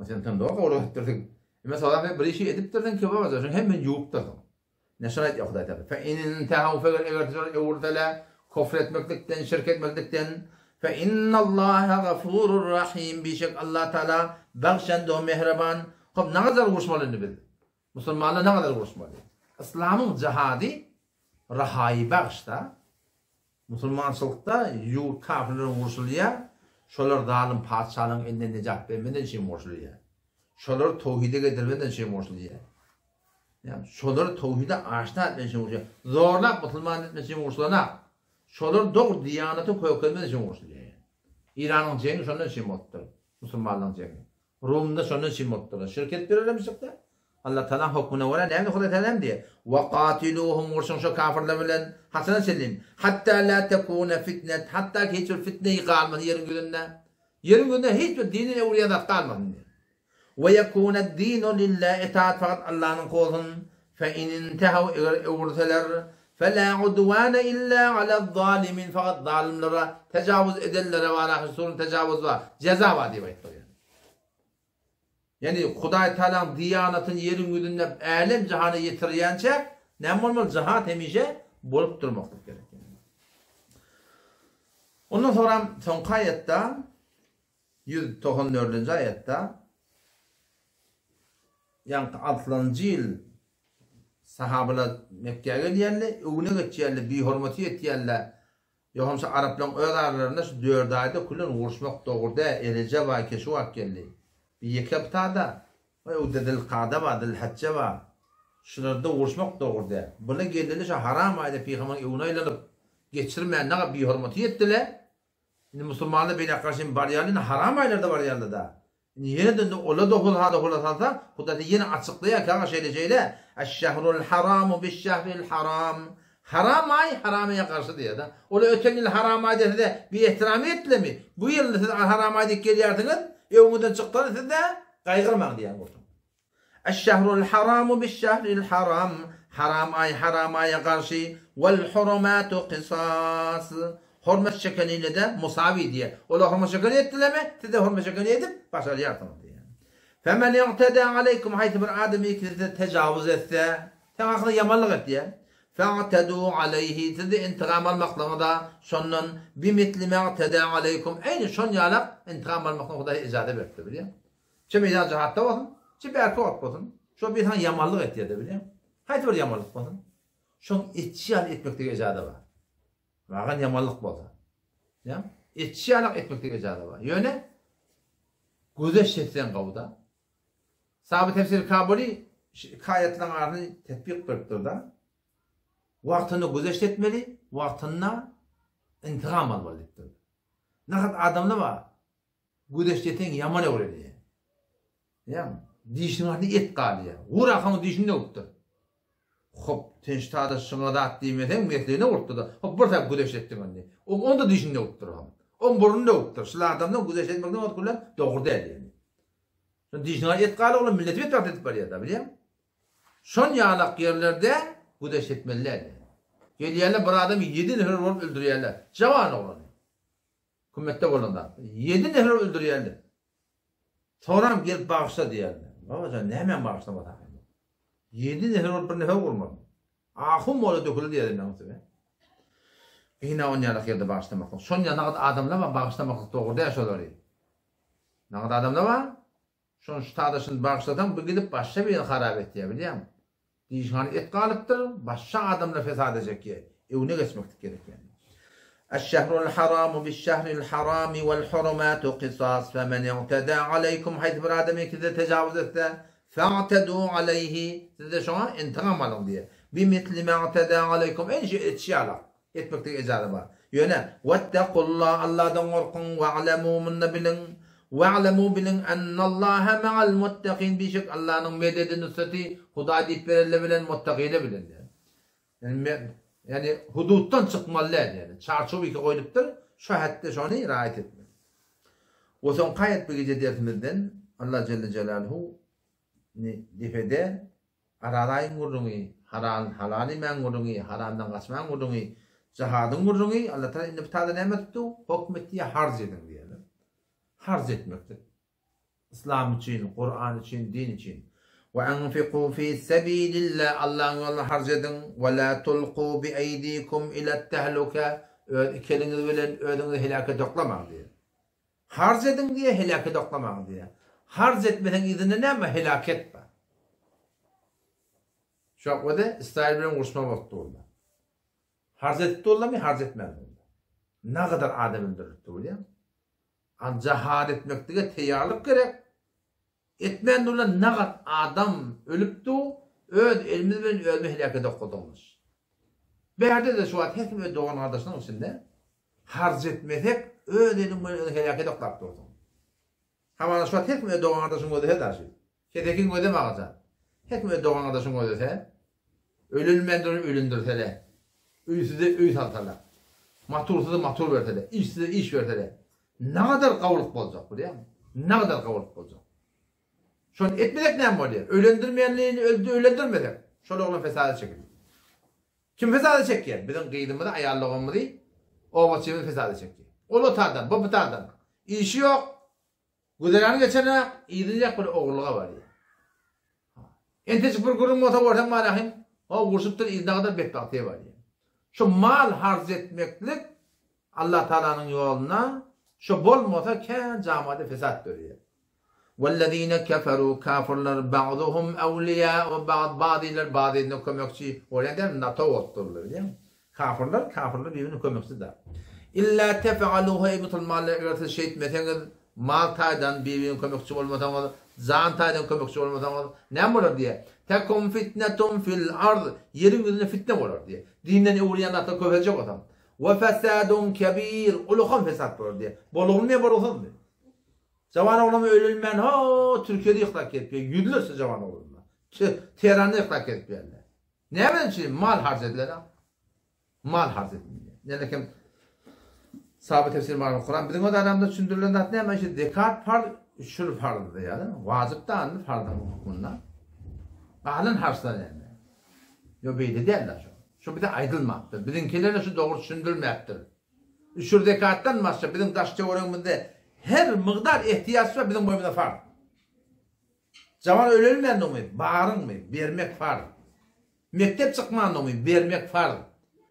Sen sen dogry gowulyk etdirsiň. Eme soňra sen bir işi edipdirsiň ki baba şoň hemmesini ýuwupdyrsyň. Ne şony aýtýar Hudaý Taala. Fe in intahu feger eger şolar öwürseler kufr etmeklikden, şirk etmeklikden fe innallaha gafurur rahim bişek Allah Taala bagşandy o mähriban. Hop nagadar uruşmaly indi biz. Musulmanlar nagadar uruşmaly. Islamyň jihady rahaýy bagşda. Musulmançylykda ýurt kafirler bilen urşulýar, şolar zalym patyşalaryň elinden nejat bermeden üçin urşulýar. Şolary towhide getirmeden üçin urşulýar. Ýagny şolary towhide aşna etmek üçin urşulýar. Zorlap musulman etmek üçin urşulanak. Şolary dogry diýanata kökelmek üçin urşulýar. Iranyň jeňi şondan üçin bolupdyr. Musulmanlaryň jeňi. Rumda şondan üçin bolupdyrlar. Şirk edip ýörerlemişikde. Allah Tagalaň hökmüne görä näme Hudaý Tagala näme diýýär? Wa qatiluhum urşuň şo kafirler bilen haçana çenli? Hatta la tekune fitnet hatda ki hiç bir fitne galmasyn ýeriň ýüzünde. Ýeriň ýüzünde hiç bir dini öwürýän zat galmasyn diýýär. Wa yekune dinu lillah itaat fakat Allanyňky bolsun. Fe in intahaw eger öwürseler fe la udwane illa alaz zalimin fakat zalymlara tejawuz edenlere bar zulum tejawuz bar jeza bar diýip aýtdyr. Ýagny Hudaý Tagalaň diýanatyny ýeriň ýüzünde älem jahana ýetirýänçä näme bolmaly jahat hemişe bolup durmaklyk gerek. Ondan soňram soňky aýatda 194-nji aýatda ýaňky altynjy ýyl sahabalar Mekgä gelýärler, öwüne geçýärler, bihormaty ýetýärler. Ýogsam şu araplaň öz aralarynda şu dört aýda külen uruşmak dogry däl, Ereje bar, keşi wagt geldi. Bir ýeke ptada, öwde Zilkada bar, Zilhijje bar. Şularda uruşmak dogry däl. Bular geldiler şu haram aýda pygambaryň öwüne aýlanyp, geçirmän naga bihormaty ýetdiler. Indi musulmanlar beýläk garşy barýarlar, indi haram aýlarda barýarlar-da. Indi ýene-de indi ola-da hula-da hula salsa, Hudaý ýene açyklaýar, kaga şeýle-şeýle, Eş-şehrul haramu biş-şehril haram. Haram aý haram aýa garşy diýýär-de. Ola öten ýyl haram aý dese-de biehtiramy etdilemi? Bu ýyl siz haram aý diýip gelýärsiňiz, öňüňizden çyksa-da siz-de gaýgyrmaň diýýär bolsun. Eş-şehrul haramu biş-şehril haram, haram aý haram aýa garşy, wal-hurumatu kysas, hormat çekenine-de musawi diýýär. Olar hormat çekeni etdilermi, siz-de hormat çekeni edip başarýarsyňyz diýýär. Femen i'teda aleýkum haýsy bir adam size tejawuz etse. Seň hakyňda ýamanlyk etýär. Fa'tedû aleýhi, siz-de intigam almaklygyňyza şondan bimitli ma'tedâ aleýkum, eýni şon ýalak intigam almaklygyňa Hudaý ijaza beripdir, bilýäňmi? Çe meýdan jihatda bolsun, çe bärki wagt bolsun, şo bir saňa ýamanlyk etýär-de, bilýäňmi? Haýsy bir ýamanlyk bolsun, şoň etşi ýaly etmeklige ijaza bar. Magan ýamanlyk bolsa. Bilýäňmi? Etşi ýalak etmeklige ijaza bar. Ýöne gözeş etseň gowy-da. Saby Tefsir Kabuly şu iki aýatlaryň arasyny tetbik beripdir-da. Wagtynda güzeşt etmeli, wagtynda intigam almaly diýipdir. Nahat adamlar bar, güzeşt etseň ýaman öwrenýär. Ýa, dişiniň astynda et galýar. Gurakaň dişini döwüpdir. Hop, sen şu tada şuňa zat diýmeseň, mesligine urupdyr-da. Hop, bir saat güzeşt etdiň indi. Oň onda dişini döwüpdir. Oň burnuny döwüpdir. Şul adamdan güzeşt etmekden ozal dogry däl ýaly. Şon dişiňe et galy oglan milleti betbagt edip barýada bilýäňmi? Şon ýalak ýerlerde güzeşt etmeli däl. Gelýärler bir adamy ýedi nefer bolup öldürýärler. Jawan oglany. Hükümetde bolan zat. Ýedi nefer öldürýärler. Soram gelip bagyşla diýýärler. Babajan nämäň bagyşlamasy? Ýedi nefer bolup bir nefer urmaly. Ahun mola döküldi diýýärler meň üstüme. Gyna on ýalak ýerde bagyşlamaklyk. Şon ýalak adamlar bar bagyşlamaklyk dogry däl şolary. Nagt adamda bar. Şony şu sadaşyny bagyşlasaň bu gidip başga birini harap etýär bilýäňmi. Dişhana et galypdyr, başga adamlar fesat ejek ýer. Öwne geçmeklik gerek ýaly. Eş-şehrul haramu biş-şehril harami wal-hurumatu qisas femen i'tada aleýkum haýsy bir adam size tejawuz etse fa'tadu aleýhi siz-de şoňa intigam alyň diýýär. Bimisli ma'tada aleýkum eýni şu etişi ýaly. Etmeklige ejaza bar. Ýöne, Wettakullah, Allahdan gorkuň, we'lemû, munda biliň, we'lemû, biliň, ennallaha ma'al muttakin, bişek Allanyň mededi, nusreti, Hudaý diýip berenler bilen, muttakiler bilen diýýär. Ýagny, ýagny hudutdan çykmaly däl ýagny. Çarçuwa iki goýlupdyr, şo hetde şony raýat etmeli. We soňky aýat bu gije dersimizden Allah jelle jelaluhu ni depede Aralaýyň gürrüňi, haral, halal iýmäň gürrüňi, haramdan gaçmaň gürrüňi, jahadyň gürrüňi, Allatagala indi bu taýda näme tutdy? Hokm etdi ýa harz ediň diýýärler. Harz etmeklik. Yslam üçin, Kuran üçin, din üçin. Wa anfiku fi sabilillah Allaň ýolunda harz ediň. Wa la tulku bi eýdikum ila tehluka öz iki eliňiz bilen özüňizi heläke oklamaň diýýär. Harç ediň diýýär, heläket oklamaň diýýär. Harç etmeseň yzynda näme bar? Heläket bar. Şu wagt özi Ysraýyl bilen uruşma bolup durdy. Harç edip durlarmy, harç etmän durlar. Nagadar adam öldürilipdir bilýäňmi? An jahad etmeklige teýýarlyk gerek. Etmän durlar nagat adam ölüp dur, öz elimiz bilen özümizi heläket okladygymyz. Bärde-de şu wagt her kim öz dogan-gardaşynyň içinde Harç etmesek öz eliň bilen özüňi heläke oklap dursuň. Hamana şu wagt her kim öz dogan-gardaşyny gözlese daşy. Kesekiň gözem agaja. Her kim öz dogan-gardaşyny gözlese, ölülmän duran ölündirsele, öýsüze öý salsalar, matursyza matur berseler, işsize iş berseler, nagadar gowulyk boljak bilýäňmi? Nagadar gowulyk boljak. Şony etmesek näme bolýar? Ölendirmeýänini ölendirmesek, şol oglan fesada çekiler. Kim fesada çekýär? Biziň gyzymyzy, aýal doganymyzy, obaçymyzy fesada çekýär. Ol o taýdan, bu bu taýdan. Işi ýok. Güzerany geçenok, yzyny ýak bir ogurlyga barýar. Entejik bir gürrüň bolsa görseň barahym, ho urşupdyr yzyna gadar betbagtyýa barýar. Şu mal harç etmeklik Allah Tagalanyň ýoluna şo bolmasa kän jamada fesat döreýär. Wellezine keferu kafirler ba'duhum ewliýa'u ba'd bazylar bazyna kömekçi bolýan däl NATO bolup durlar bilýäňmi? Kafirler kafirler bir-birine kömekçi däl. Illa tef'aluhu eý musulmanlar eger siz şeýtmeseňiz mal taýdan bir-birine kömekçi bolmasaňyz jan taýdan kömekçi bolmasaňyz näme bolar diýýär. Tekum fitnetun fil ard ýeriň ýüzünde fitne bolar diýýär. Dinden öwürýän zatlar köpeljek bolsa. We fesadun kebir ulukan fesat bolar diýýär. Boluglymy ýa bolugsyzmy? Jawan oglanlar ölülmän ho Türkiýede ýyklap gezip ýör ýüzlerçe jawan oglanlar. Tehranda ýyklap gezip ýörler. Näme üçin mal harç edilen a? Mal harç edilýär. Näme kim Sahabe tefsir Magrib Kuran biziň öz aramyzda düşündirilen zat näme? Şu zekat farz, üşür farzdy ýa-da wajyp da andy farzyň hukmunda. Galan harçlar näme? Ýok beýle däl-de şu. Şu bize aýdylmapdyr. Biziňkilere şu dogry düşündirilmäpdir. Üşür zekatdan başga biziň daş-töweregimizde her mygdar ehtiýaç bar biziň boýnumyza farz. Jawan ölelmändigimi, baryňmy bermek farz. Mekdep çykmandygymy, bermek farz.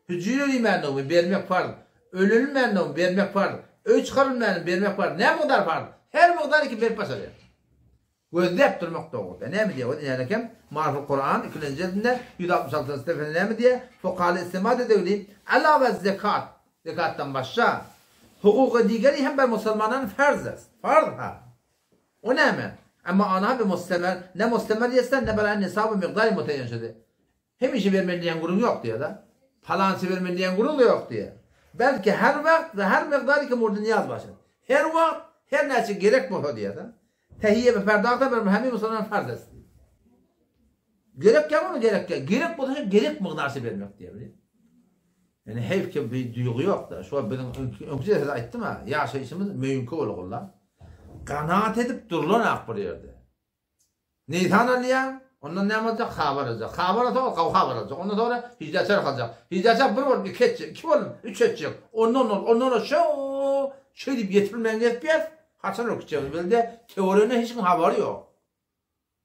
Hüjüre diýmändigimi, bermek farz. Ölülmändigimi, bermek farz. Öý çykarylmändigimi, bermek farz. Näme mukdar farz? Her mukdar iki berip başarýar. Gözläp durmak dogry. Näme diýýär? O näme eken? Marful Kuran ikilenji jildinde 166-njy sefesinde näme diýýär? Fokaly istimad edegli alawa zekat. Zekatdan başga hukuky digeri hem ber musulmanan farz est. Farz ha. O näme? Emma ana bi mustemer, ne mustemer ýetse, ne beraý nisaby mikdary muteýen şudy. Hemişe bermeli diýen gürrüň ýok diýýär-de. Palança bermeli diýen gürrüň-de ýok diýýär. Belki her wagt we her mikdary ki murdy niýaz başat. Her wagt, her näçe gerek bolsa diýýär-de. Tehiýe we perdagta berme hemi musulman farz est. Gerek ýa gerek ýa. Gerek bolsa gerek mukdarça bermek diýýär. Ýöne heýf ki bir duýgy ýok-da. Şo biziň öňki öňki jelsede aýtdym-a, ýaşaýşymyz möýüňki bolgulla. Ganat edip durlan-ak bir ýerde. Neýsan alýaň, ondan näme aljak? Habar aljak. Habar alsa ol gawy habar aljak. Ondan soňra hijaçar aljak. Hijaçar bir bolup iki etjek, iki bolup üç etjek. Ondan ol, ondan ol şo şeýdip ýetilmän gezip ýaz. Haçan ökütjegimiz belli däl. Töwereginde hiç kim habary ýok.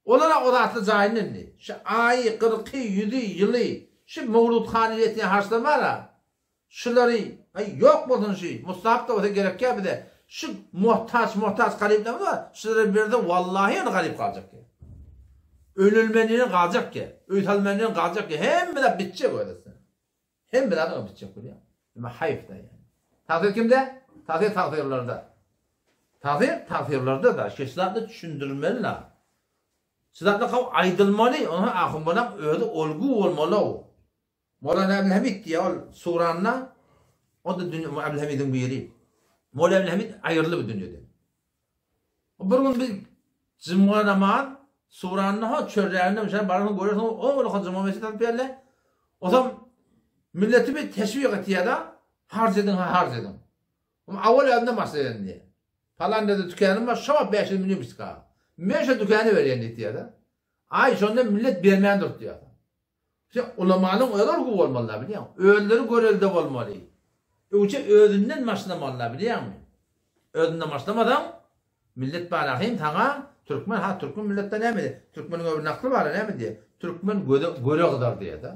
Olara o zatly jaýyny indi. Şu aýy, gyrky, ýüzi, ýyly, şu Mowlud hanyň etýän harçlary bar-a, şulary, aý, ýok bolsun şu, mustahap-da bolsa gerekýä bize, şu muhtaç, muhtaç garyplarymyz bar, şulara berse wallahy ýöne garyp galjak ýa. Ölülmenine galjak ýa, öý salmenine galjak ýa, hemme zat bitjek özesi. Hemme zat oňa bitjek bolýar. Emma haýyp-da ýani. Tagsyr kimde? Tagsyr tagsyrlarda. Tagsyr tagsyrlarda-da. Şu zatlar düşündirilmeli-la. Şu zatlar gawy aýdylmaly, oňa ahunbalaň özi olgu bolmaly-ow. Mowlana Abdülhamid diýýär ol suranda, o-da dünýä Abdülhamidiň biri. Mowlana Abdülhamid aýryldy bu dünýeden. Bir gün biz jumga namaz suranda ho çörräginde şa bararsyň görersiň o ol juma mesjit alyp berle. Osam milleti bir teşwik etýär-de, harç ediň ha harç ediň. Ama awal özünden başlaýan diýýär. Palan ýerde tükänim bar, şo wagt 500 million bitkä. Men şo tükany berýän diýýär-de. Aý şonda millet bermän durdy diýýär. Şu ulamanyň özi urgy bolmaly-da bilýäňmi? Özleri görelde bolmaly. Öwçe özünden başlamaly-da bilýäňmi? Özünden başlamasaň, millet bar ahym saňa türkmen ha türkmen milletde näme diýýär? Türkmeniň öbür nakly bar näme diýýär? Türkmen göze göre gyzar diýýär-de.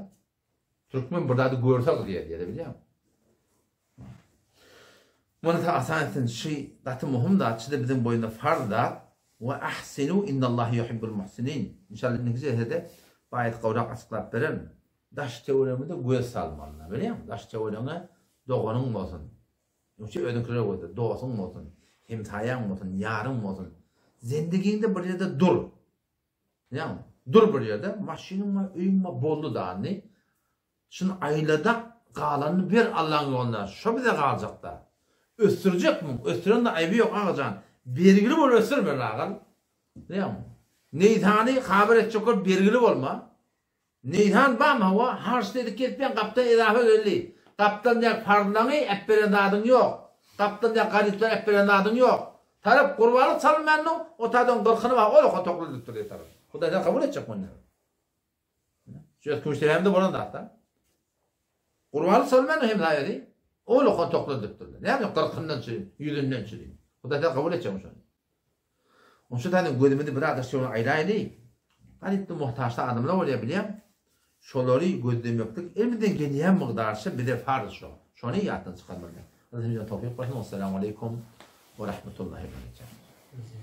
Türkmen bir zady görse gyzýar diýýär bilýäňmi? Muny asan etsin, şu gaty muhum zat, şu-da biziň boýunda farz zat, Wa ahsinu innallaha yuhibbul muhsinin. Inşallah indiki jelsede bu aýaty gowrak açyklap bererin. Daş töweregimize göz salmaly, bilýäňmi? Daş töweregiňe doganyň bolsun, ýogsa özüňkilere gözle, dostuň bolsun, hemsaýaň bolsun, ýaryň bolsun. Zendigiňde bir ýerde dur. Bilýäňmi? Dur bir ýerde, maşynyň bar, öýüň bar, boldy da indi. Şuny aýlada galanyny ber Allaň ýoluna şo bize galjakda. Ösdürjekmiň? Ösdürende aýby ýok agajan. Bergili bol ösdürme lagal. Bilýäňmi? Neýsany habar etjek bolup bergili bolma. Neýsan barmy hawa harçly edip gelipýäň gapdan edafa geldi. Gapdan ýa parzlaňy äpberen zadyň ýok. Gapdan ýa garyplara äpberen zadyň ýok. Tarap gurbanlyk çalynmändoň o taýdan gyrkyny bar ol oka tokly edip durýar tarap. Hudaý sen kabul etjek muny. Şu öz kümüşdepämde bolan zat-da. Gurbanlyk salman hem zaýady. Ol okan toklar dökdürdi. Näme gyrkyndan çürim, ýüzünden çürim. Hudaý sen kabul etjekmi şony? Onça tane gözümizi bir adaş şoňa aýlaýly. Garypdy muhtaçda adamlar bolýar bilýäň. Şolary gözlemeklik elimizden gelýän mygdarça bize farz şo. Şony ýatdan çykarmaly. Allah hemmämize towfyk bersin. Wassalamu aleýkum we rahmetullahi we berekatuh.